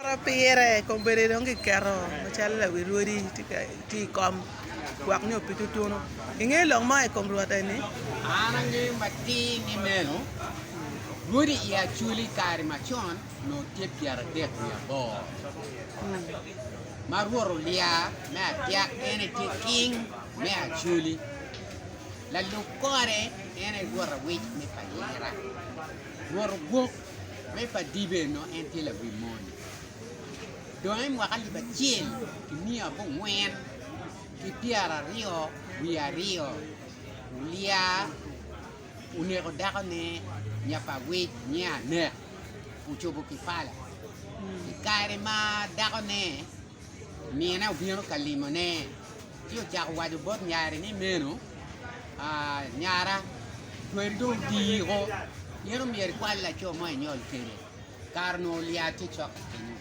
Poto pire kombeddi dong kiketo macalo lawi rwodi tye i kom gwok nyo pi tutunu inge lok mo i kom rwot eni. An angeyo matir ni meno rwodi i Acholi i kare macon onongo tye pyeradek wiye aboro ma Rwot olya me atyak en aye tye king me Acholi lalub kore en aye Rwot Awic me Payira Rwot Ogwok me pa Dibe onongo en tye lawi mony. Dong i mwaka alip acel ki miya abongwen ki pyeraryo wiye aryo, Ulia oneko dakone nya pa Awic nyinge Anek, ocobo ki pala. I kare ma dakone mine obino ka limone, ci ocako waco bot nyare ni meno, Nyara, tweri dong otiko, in omyero ikwal laco mo inyol kwede. Kare onongo Ulia tye cok ki kenyo.